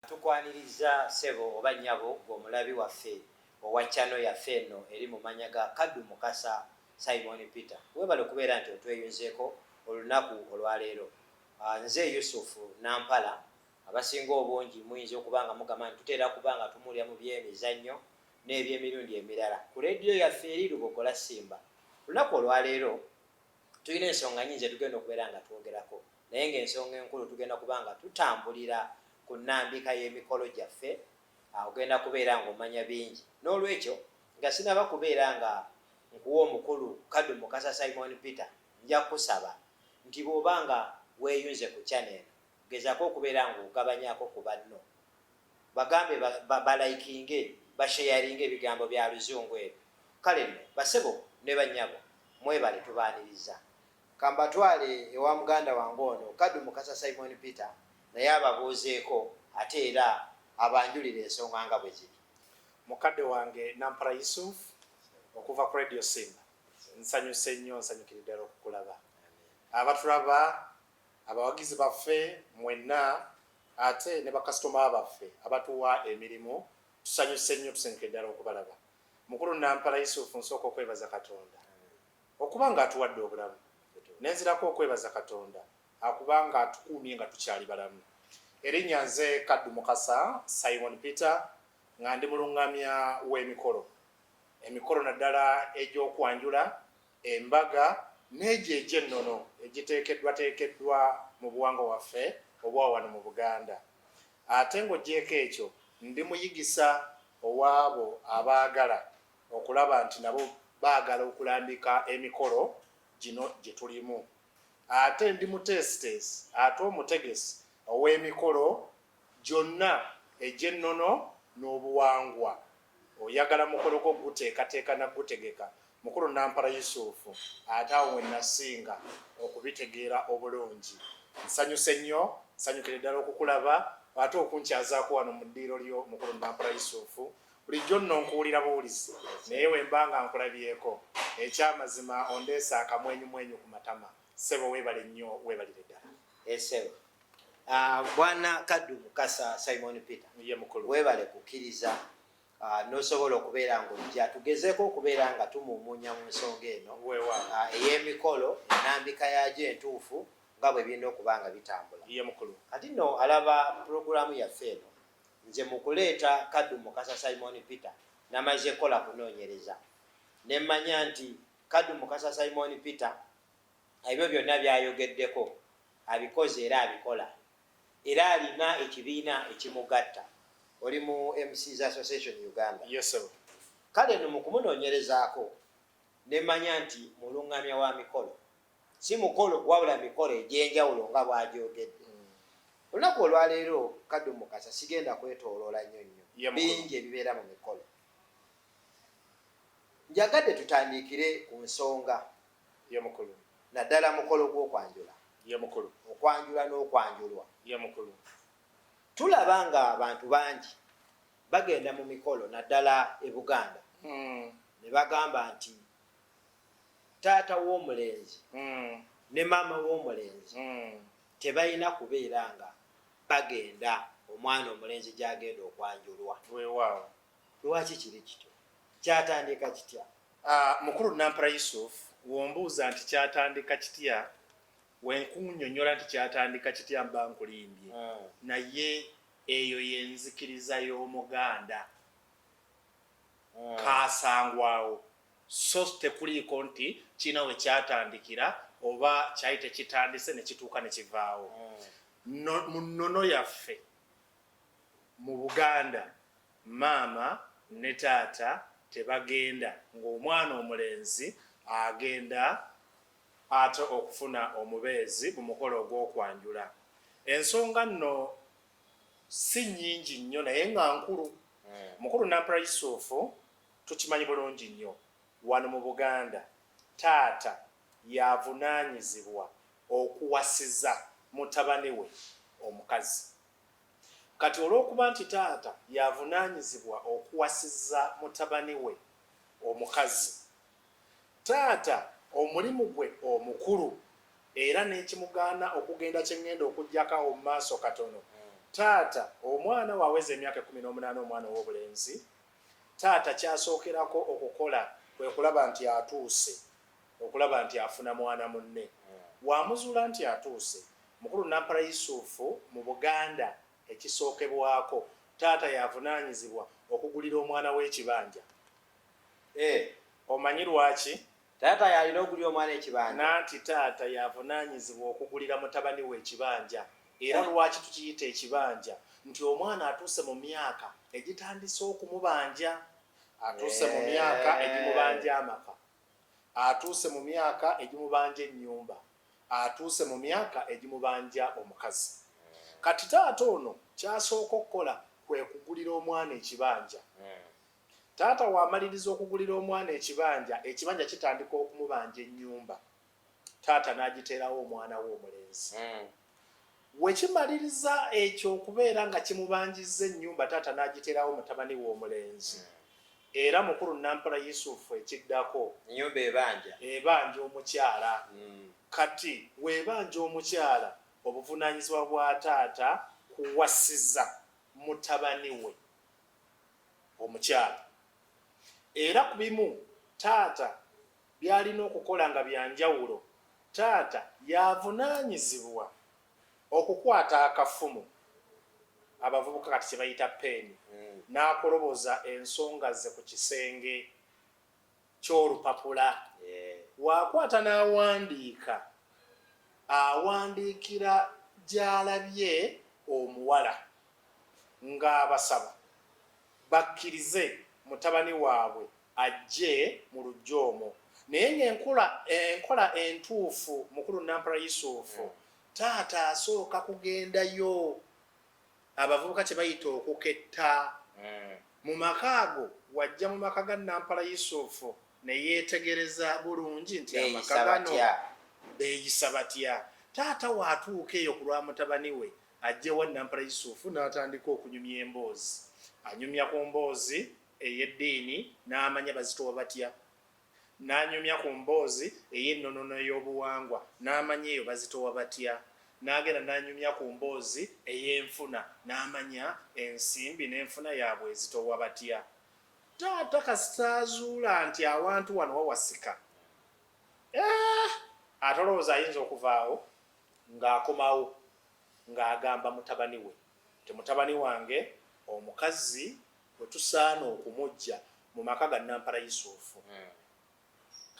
Tukwaniriza ssebo oba nnyabo ggwe omulabi waffe owa channel yaffe eno eri mu mannya ga Kaddu Mukasa Simon Peter. Webale okubeera nti otweyunzeeko olunaku olwaleero. Nze Yusuf Nampala, abasinga obungi muyinza okuba nga mugamba nti tutera kuba nga tumuwulira mu by'emizannyo n'eby'emirundi emirala ku leediyo yaffe eri Lubogola Simba. Olunaku olwaleero Tulina ensonga nyingi zetugenda okubeera nga twogerako naye nga ensonga enkulu tugenda kuba nga tutambulira ku nnambika y'emikolo gyaffe. Ogenda kubeera nga omanya bingi. N'olwekyo nga sinaba kubeera nga nkuwa omukulu Kaddu Mukasa Simon Peter, nja kukusaba nti bw'oba nga weeyunze ku channel eno, gezaako okubeera nga ogabanyaako ku banno. Bagambe ba likinge, basharinge ebigambo bya Luzungu ebyo. Kale nno basebo ne bannyabo mwebale tubaaniriza. Kambatwale ewa muganda wange ono Kaddu Mukasa Simon Peter naye ababuuzeeko ate era abanjulire ensonga nga bwe ziri. Mukadde wange Nampala Yusuf okuva ku Radio Simba, nsanyuse nnyo, nsanyukire ddala okukulaba. Abatulaba, abawagizi baffe mwenna ate ne bakasitoma baffe abatuwa emirimu, tusanyuse nnyo, tusanyukire ddala okubalaba. Mukulu Nampala Yusuf, nsooka okwebaza Katonda okuba nga atuwadde obulamu, nenzirako okwebaza Katonda akuba nga atukuumye nga tukyali balamu. Erinnya nze Kaddu Mukasa Simon Peter, nga ndi mulungamya w'emikolo, emikolo naddala egy'okwanjula, embaga n'egyo egy'ennono egiteekeddwateekeddwa mu buwangwa waffe obwa wano mu Buganda. Ate ng'oggyeeko ekyo, ndi muyigisa ow'abo abaagala okulaba nti nabo baagala okulambika emikolo gino gye tulimu. Ate ndi muteesiteesi ate omutegesi ow'emikolo gyonna egy'ennono n'obuwangwa. Oyagala mukolo gwo guteekateeka na gutegeka, mukulu Nampala Yusufu, ate awo we nasinga okubitegeera obulungi. Nsanyuse nnyo, nsanyukire ddala okukulaba ate okunkyazaako wano mu ddiiro lyo, mukulu Nampala Yusufu. Bulijjo nno nkuwulira buwulizi, naye we mba nga nkulabyeko, eky'amazima ondeese akamwenyumwenyu ku matama. Ssebo weebale nnyo, weebalire ddala. Ee ssebo. Bwana Kaddu Mukasa Simon Peter. Ye mukulu. Weebale kukkiriza n'osobola okubeera ng'ojja tugezeeko okubeera nga tumuumuunya mu nsonga eno ey'emikolo, ennambika yaagyo entuufu nga bwe birina okuba nga bitambula. Ye mukulu. Kati nno alaba pulogulaamu yaffe eno, nze mu kuleeta Kaddu Mukasa Simon Peter namaze kukola kunoonyereza ne mmanya nti Kaddu Mukasa Simon Peter ebyo byonna by'ayogeddeko abikoze era abikola era alina ekibiina ekimugatta. Oli mu MCs Association Uganda. Ye ssebo. Kale nno mu kumunoonyerezaako ne mmanya nti mulung'amya wa mikolo. Si mukolo wabula mikolo egy'enjawulo nga bw'agyogedde. Olunaku olwaleero Kaddu Mukasa sigenda kwetooloola nnyo nnyo. Ye mukulu. Bingi ebibeera mu mikolo. Njagadde tutandiikire ku nsonga. Ye mukulu. Naddala mukolo gw'okwanjula. Ye mukulu. Okwanjula n'okwanjulwa. Ye mukulu. Tulaba nga abantu bangi bagenda mu mikolo naddala e Buganda ne bagamba nti taata w'omulenzi ne maama w'omulenzi tebalina kubeera nga bagenda omwana omulenzi gy'agenda okwanjulwa. Weewaawo. Lwaki kiri kityo? Kyatandika kitya? Mukulu Nampala Yusuf, w'ombuuza nti kyatandika kitya, wenkunyonyola nti kyatandika kitya mba nkulimbye, naye eyo y'enzikiriza y'Omuganda. Kaasangwawo, so tekuliiko nti kirina we kyatandikira oba kyali tekitandise ne kituuka ne kivaawo. Mu nnono yaffe mu Buganda, maama ne taata tebagenda ng'omwana omulenzi agenda ate okufuna omubeezi mu mukolo ogw'okwanjula. Ensonga nno si nnyingi nnyo naye nga nkulu. Mukulu Nampala Yusufu, tukimanyi bulungi nnyo wano mu Buganda taata y'avunaanyizibwa okuwasiza mutabani we omukazi. Kati olw'okuba nti taata y'avunaanyizibwa okuwasiza mutabani we omukazi, taata omulimu gwe omukulu era n'ekimugaana okugenda kye ŋŋenda okuggyako awo mu maaso katono, Taata omwana waweza emyaka 18, omwana ow'obulenzi, taata kyasookerako okukola kwe kulaba nti atuuse okulaba nti afuna mwana munne. Wamuzuula nti atuuse, mukulu Nampala Yusufu, mu Buganda ekisookebwako taata yavunaanyizibwa okugulira omwana w'ekibanja. Omanyi lwaki? Taata yalina okugulira omwana ekibanja. Nanti taata yavunaanyizibwa okugulira mutabani we ekibanja. Era lwaki tukiyita ekibanja? Nti omwana atuuse mu myaka egitandise okumubanja, atuuse mu myaka egimubanja amaka, atuuse mu myaka egimubanja ennyumba, atuuse mu myaka egimubanja omukazi. Kati taata ono kyasooka okukola kwe kugulira omwana ekibanja. Taata waamaliriza okugulira omwana ekibanja, ekibanja kitandika okumubanja ennyumba, taata n'agiteerawo omwana we omulenzi. Wekimaliriza ekyo okubeera nga kimubanjizza ennyumba, taata n'agiteerawo mutabani we omulenzi. Era mukulu Nampala Yusufu, ekiddako ennyumba ebanja. Ebanja omukyala. Kati weebanja omukyala, obuvunaanyizibwa bwa taata kuwasiza mutabani we omukyala. Era ku bimu taata byalina okukola nga byanjawulo, taata yavunaanyizibwa okukwata akafumu, abavubuka kati kye bayita peeni, n'akoloboza ensonga ze ku kisenge ky'olupapula. Waakwata n'awandiika, awandiikira gy'alabye omuwala ng'abasaba bakkirize mutabani waabwe ajje mu luggya omwo. Naye ng'enkola enkola entuufu, mukulu Nampala Yusufu, taata asooka kugendayo, abavubuka kye bayita okuketta, mu maka ago. Wajja mu maka ga Nampala Yusufu ne yeetegereza bulungi nti amaka beeyisa gano batya? Beeyisa batya? Taata waatuuka eyo ku lwa mutabani we, ajja ewa Nampala Yusufu n'atandika okunyumya emboozi. Anyumya ku mboozi ey'eddiini n'amanya bazitowa batya, n'anyumya ku mboozi ey'ennono ey'obuwangwa n'amanya eyo bazitowa batya, n'agenda n'anyumya ku mboozi ey'enfuna n'amanya ensimbi n'enfuna yaabwe ezitowa batya. Taata kasita azuula nti awantu wano wawasika, ate olowooza ayinza okuvaawo ng'akomawo ng'agamba mutabani we nti, "Mutabani wange, omukazi bwe tusaana okumujja mu maka ga Nampala Yusufu."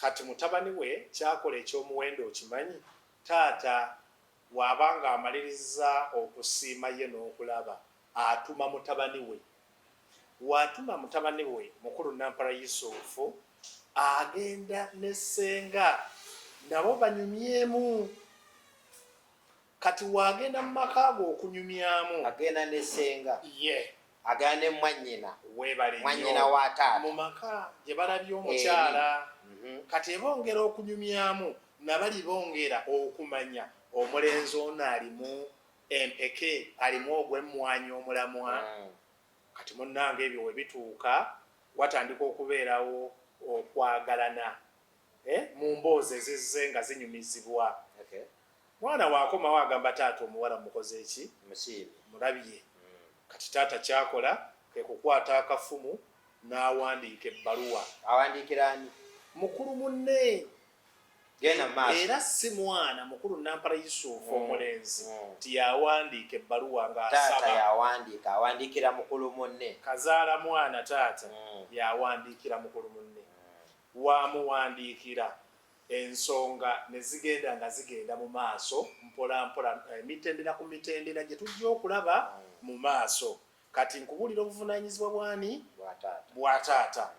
Kati mutabani we kyakola ekyomuwendo okimanyi? Taata bw'aba ng'amaliriza okusiima ye n'okulaba, atuma mutabani we. Waatuma mutabani we, mukulu Nampala Yusufu, agenda ne ssenga nabo banyumyemu. Kati waagenda mu maka ge okunyumyamu, agenda ne ssenga, ye. Agenda ne mwannyina. Weebale. Mwannyina wa taata. Mu maka gye balabye omukyala. Kati ebongera okunyumyamu, nabali bongera okumanya omulenzi ono alimu empeke, alimu ogw'emmwanyi omulamwa. Kati munnange, ebyo we bituuka watandika okubeerawo okwagalana mu mboozi ezizze nga zinyumizibwa. Mwana waakomawo agamba taata, omuwala mukoze eki? Musiimye. Mulabye. Kati taata kyakola ke kukwata akafumu n'awandiika ebbaluwa. Awandiikira ani? Mukulu munne. Genda mu maaso. Era si mwana, mukulu Nampala Yusufu, omulenzi ti yawandiika ebbaluwa taata ng'asaba. Yawandiika, awandiikira mukulu munne. Kazaala mwana, taata yawandiikira mukulu munne. Wamuwandiikira ensonga ne zigenda nga zigenda mu maaso mpola mpola, emitendera ku mitendera gye tujja okulaba mu maaso. Kati nkubuulira obuvunaanyizibwa bwani? Bwa taata. Bwa taata.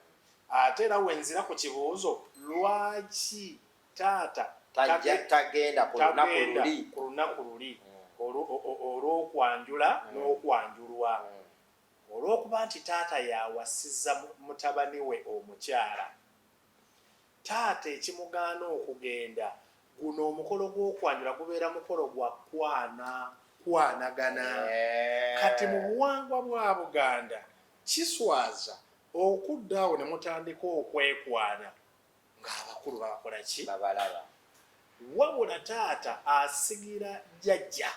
Ate era wenzira ku kibuuzo lwaki taata tajja tagenda ku lunaku tagenda luli ku lunaku luli olw'okwanjula n'okwanjulwa. Olw'okuba nti taata yawasiza mutabani we omukyala, taata ekimugaana okugenda, guno omukolo gw'okwanjula gubeera mukolo gwa kwana kwanagana. Kati mu buwangwa bwa Buganda kiswaza okudda awo ne mutandika okwekwana ng'abakulu bakola ki? Babalaba. Wabula taata asigira jjajja.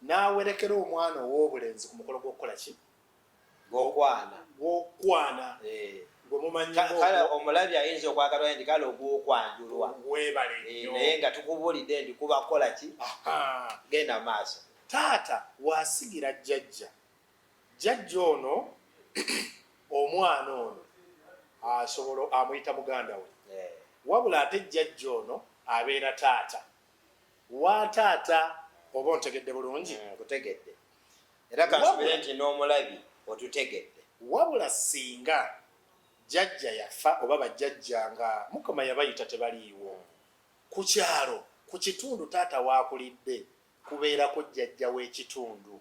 N'awerekera omwana ow'obulenzi ku mukolo gw'okukola ki? Gwokwana. Gwokwana. Eh. Gwe mumanyi. Kale omulabi ayinza okwagalwa nti kale ogwokwanjulwa. Webale. Eh, naye nga tukubuulidde nti kuba kukola ki? Genda maaso. Taata wasigira jjajja, jjajja ono omwana ono asobola amuyita muganda we. Eh. Wabula ate jjajja ono abeera taata wa taata, oba ontegedde bulungi? Nkutegedde, era kansubire nti n'omulabi otutegedde. Wabula singa jjajja yafa oba bajjajja nga Mukama yabayita tebaliiwo, ku kyalo, ku kitundu taata waakulidde, kubeerako jjajja w'ekitundu.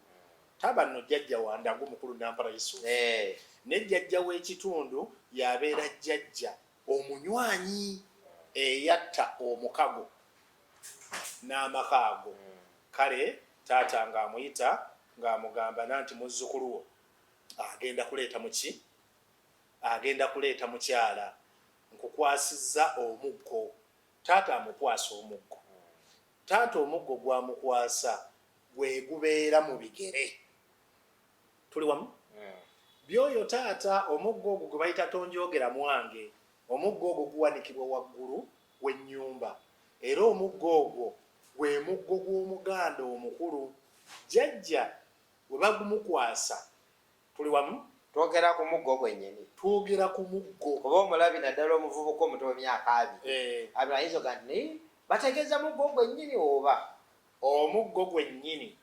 Taba nno jjajja wa ndagu mukulu Nampala Yusufu. Eh. Ne jjajja w'ekitundu yabeera jjajja omunywanyi eyatta omukago n'amaka ago. Kale taata ng'amuyita ng'amugamba nanti muzzukulu wo agenda kuleeta muki, agenda kuleeta mukyala, nkukwasizza omuggo. Taata amukwasa omuggo. Taata omuggo gwamukwasa gwe gubeera mu bigere. Tuli wamu? Byoyo taata omuggo ogwo gwe bayita tonjogera mwange. Omuggo ogwo guwanikibwa waggulu w'ennyumba, era omuggo ogwo gwe muggo gw'Omuganda omukulu. Jjajja we bagumukwasa. Tuli wamu? Twogera ku muggo gwennyini. Twogera ku muggo. Kuba omulabi naddala omuvubuka omuto w'emyaka 20 Eh. 20 ayinza oga nti naye bategeeza muggo gwennyini oba? Omuggo gwennyini.